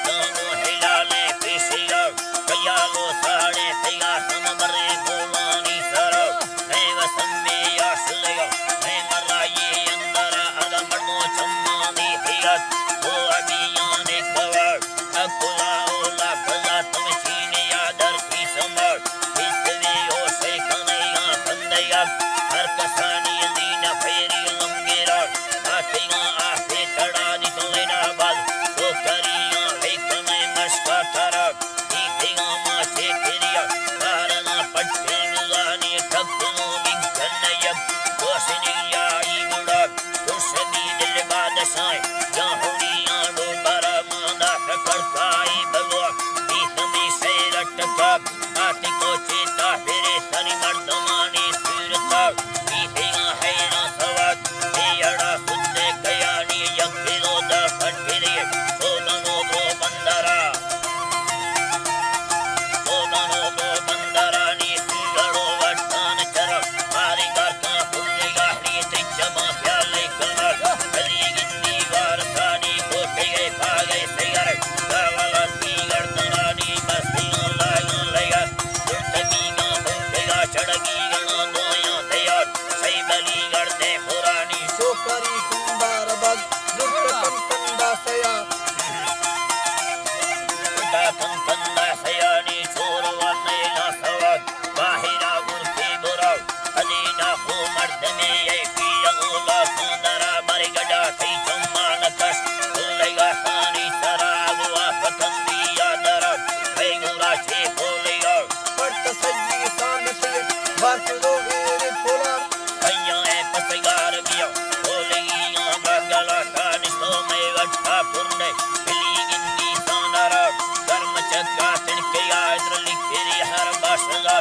تانو ہلالیں پیشیگ، خیال و ساڑیں تیار ہم بریں بولانی سر۔ نئے وسمی یا شلگ، نئے مرائی اندر، ادا مردوں چمانی حیرت، او ابیان کور۔ اکلا اولا کلا تم چینی یا در پیسمر، پیسوی او شیخنیان کندیت، ہر کسانی دین خیری لمگیرا، آتیگاں آتے تڑا دی تو لینا بال، تو کریاں لیکن مشکا ترک۔ دیدگاں ما چے کریا، کارنا پٹے نزانی، ٹکلو بنکن یک، دوشنی یاری گڑا، دوشنی دل بادشاہ، جاہوریاں ڈوبرا مانا، ٹکر کائی بلوا، دیدمی سیرٹ کپ، آتی کوچی تاہرے تنی مردمانی صورتا، دیدگاں حیران سوات، اے اڑا ستے کیانی یک کلو دا پنڈری، سوبنو برو بندرا۔ سوبانو بو بندرانی سنگڑو وٹان چر، ماری گرداں پلی گاہڑی تچما پیالی کمر، علی گندی وارسانی کوٹی گئے پاگئے سیگر، گاولا تی گردنانی بستی لائن لیر، دلتگی گا بوٹگا چڑگی گنا دویاں تیار، سیبلی گردے پرانی سوپری کمبار بگ، زرت کم کندا سیار۔ پتا تن تندا سیانی چور و نیلا سواد، باہرا گرتی برو، علی نا خو مردمی ای پیرا اولا سندرا برگڈا تی چمان کش، کلگا خانی سرا گوا پتندی یا درد، ای گورا چی کولیا۔ پرت سجی سانتی، بارکلو ایر پولار۔ ایاں ء پسگار بیا، بولگیاں بگلا کانشتو مئے وٹا پرنے، بلی گندی سانارا، گرم چکا تڑکیا ادر لکری ہر باشگا،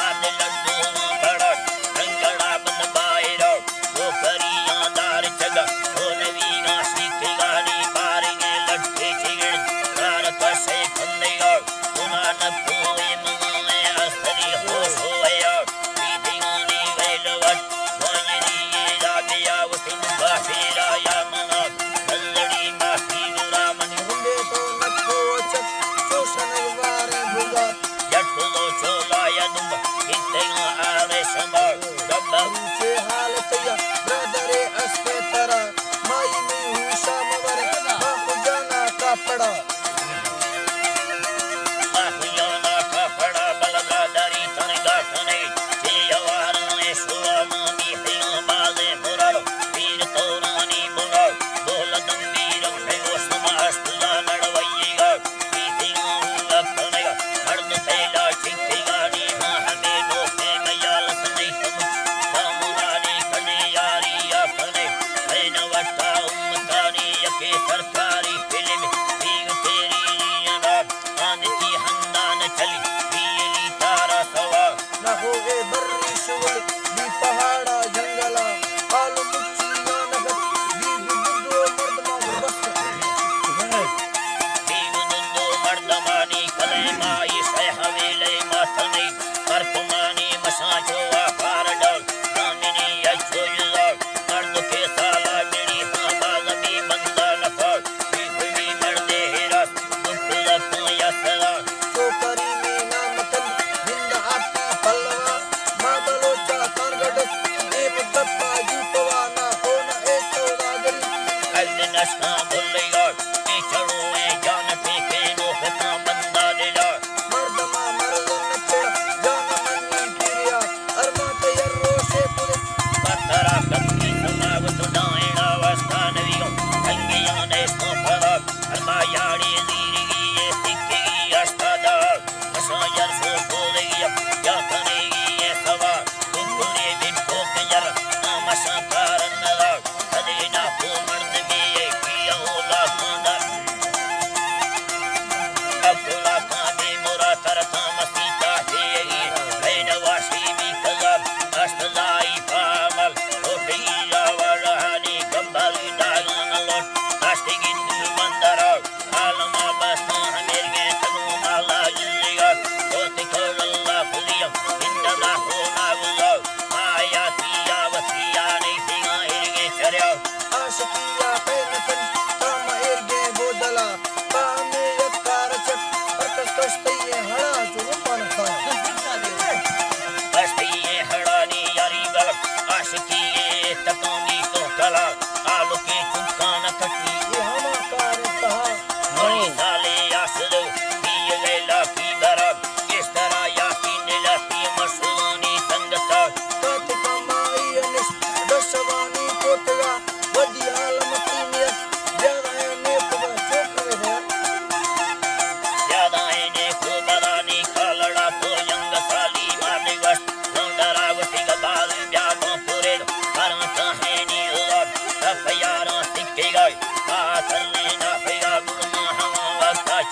آد لڈو بڑا، رنگڑا بند بائرا، کوکریاں دار چگا، بولوینا سیکھگانی بارگے لٹے چگڑ، دار کسے کندگا۔ گناہ نہ کوئی منگائے استری ہوش ہویا، بی دیوانی ویل وٹ، واجری یہ جاگیا وسن باہیرا یا منا، بلڑی ماہی نورا منی۔ رندے تو نکو چک، چوشن الواریں بزار۔ جٹ دو چولا یا دم، اتنا آرے شما، گبا۔ چے حالت یا، برادر است ترا، مائی میں ہوشا مبر، ما خجانا کا پڑا۔ آہیانا کپڑا بلگا داری تنگا کنے، چی یواران شوا مامی حیان بازے مرا، پیر تورانی بنا، دولتم پیرم ہے وسما استلا نڑوئیگا، پی دیوان لکنگا، مرد پیدا چکگانی ما ہمیں نوکے میال سنی سمجھ، کامرانی کنے یاری یا کنے، این وٹا امتانی یکی سرکاری فلم، دیگ تیری جناب۔ آنتی ہندان چلی، بیلی تارا سوا۔ نہ ہو اے بری شغل، بی پہاڑا جنگلا، آل مچی یا نگت، بی بی بدو مردما بس۔ بی بی بدو مردمانی کلمہ، ای شے حویلے ماتنی، مردمانی مساجو آ پارڈا، نامنی اچو یزا، مرد کے سالا جڑی ہاں باز بی بندہ نفر، بی بی مردے ہیرا، چوکری مینا مکن، جند آتی پلوا، ما بلوچا تانگڈ، اے مدپا یوپوا نا کون اے سوداگری۔ کل نشکاں بھلیگا، اے چڑو اے جان پہ کینو فتاں بندہ دلا۔ مردما مرض نہ پڑ، جان منی پیریا، ارمان تئی ہر روشے پورے۔ پترا کپی سما وسدائیں آواز تانویوں، انگیان ایشتوں پدا۔ ہر ماہیاڑی زیرگی ء سکگی اشتادا، مشاں جرس و سولگی ء یا کنیگی ء سوا، ککڑے بن ٹوک جر، آ مشاں کارن ندا، کدے نا کو مردمی ء کی اولا کاندر۔ عبداللہ کاندی مرا ترتا مسیتا ہیگی، بین واشی بی کذب، اشتدائی پامل، لوٹی جاوا رہانی کمبری داگان لوٹ، اشتگی دل بندرا۔ عالما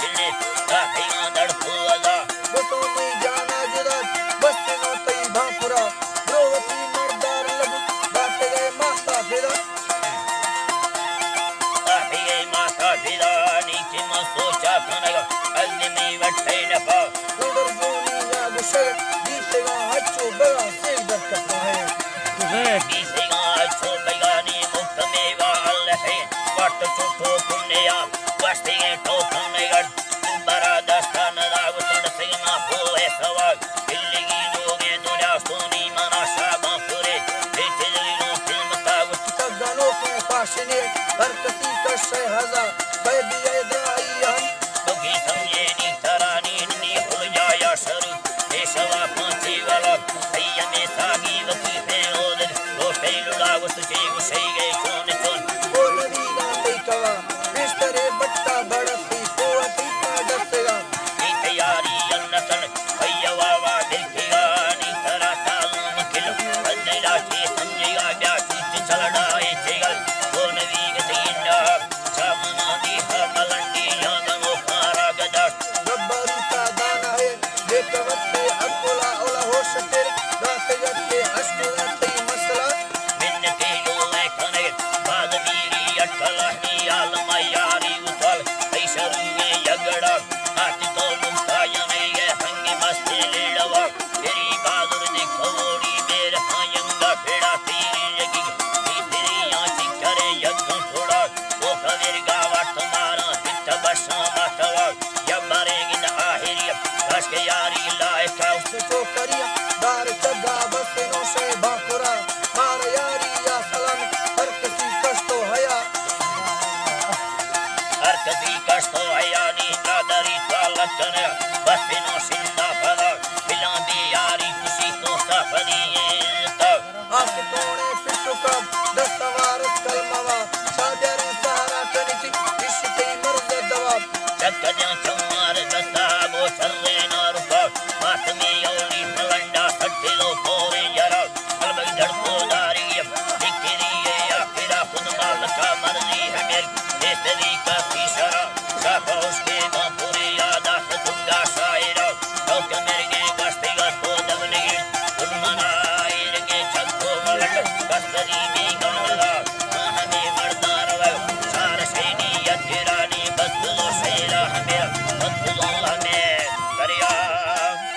چلے، داخیاں دڑ پودا۔ گوشو منی جانا جدا، بس نو تئی بانکرا۔ برو وتی مردار لگو، داتگئے ماتا فدا۔ داخیئے ماتا فدا، نی کہ من سوچا کنگا، از نمی وٹے نپا۔ لوڈر جونی یا گوشگ، دیتگاں ہچو بگا سیگ در کپا ہے۔ دیتگاں ہچو بگانی مکتمے وا اللہ ہے۔ وقت چوٹو کنیا، واسطے ٹوکن نگر۔ برا دستان داغ تڑ سیما پوئے سواگ۔ بلگی لوگے دنیا سونی منا شابان پورے۔ بیچے دلی نو فلم تاغ۔ تگانو کے پاشنے، ہر کسی کشے ہزار۔ بے بی اے درائی ہم۔ تو کی سمجھے نی ترانی نی ہو جایا شروع۔ اے شوا پانچی والا۔ ایمی ساگی وتی پہ اودل۔ روٹے لڑا وت چے گشے گے چون چون۔ او نبی گا تئی کوا۔ پیشترے بٹا بڑتی پوتی پا ڈسگا۔ اے تیاری انتن۔ ایوا وا دل کیانی ترا تعلم کلو۔ بدلا چے سنجیگا بیا چیت چلڑا اے چگل۔ او نبی گتینا۔ چامنا دی ہا ملنڈی یادنو کارا گداشت۔ گباری تا دانا ہے، بیت وقت اکولا اولا ہوش تیر، داتے گتے اشکرا تئی مسئلہ۔ منتی جو میں کنے، بعد میری اٹکلا نی عالم یاری اتل، تئی شروع یگڑا، آتی تو ممتا ینے یہ ہنگی مستی لیڑوا۔ تیری بہادر دی کھوڑی میر ہاں ینگا پیڑا تیری یگی۔ تیری یہاں چکرے یگن تھوڑا۔ تو کبیر گاوا تمارا بیت بشام توا۔ یا بارے گند آہری۔ کاش کے یاری لائق ہے۔ تو کریا دار چگا بس نو سے باکرا۔ مار یاری یا سلام۔ ہر کسی کشتو حیا۔ ہر کسی کشتو حیا نی برادری سوالت کنے۔ بس نو سندا پدا۔ بلان دی یاری کسی تو سفری عزت۔ آس توڑے پشکا دست وارث کلموا۔ شادیاریں سہارا کنیتی عشقی مرض دوا۔ چک دیاں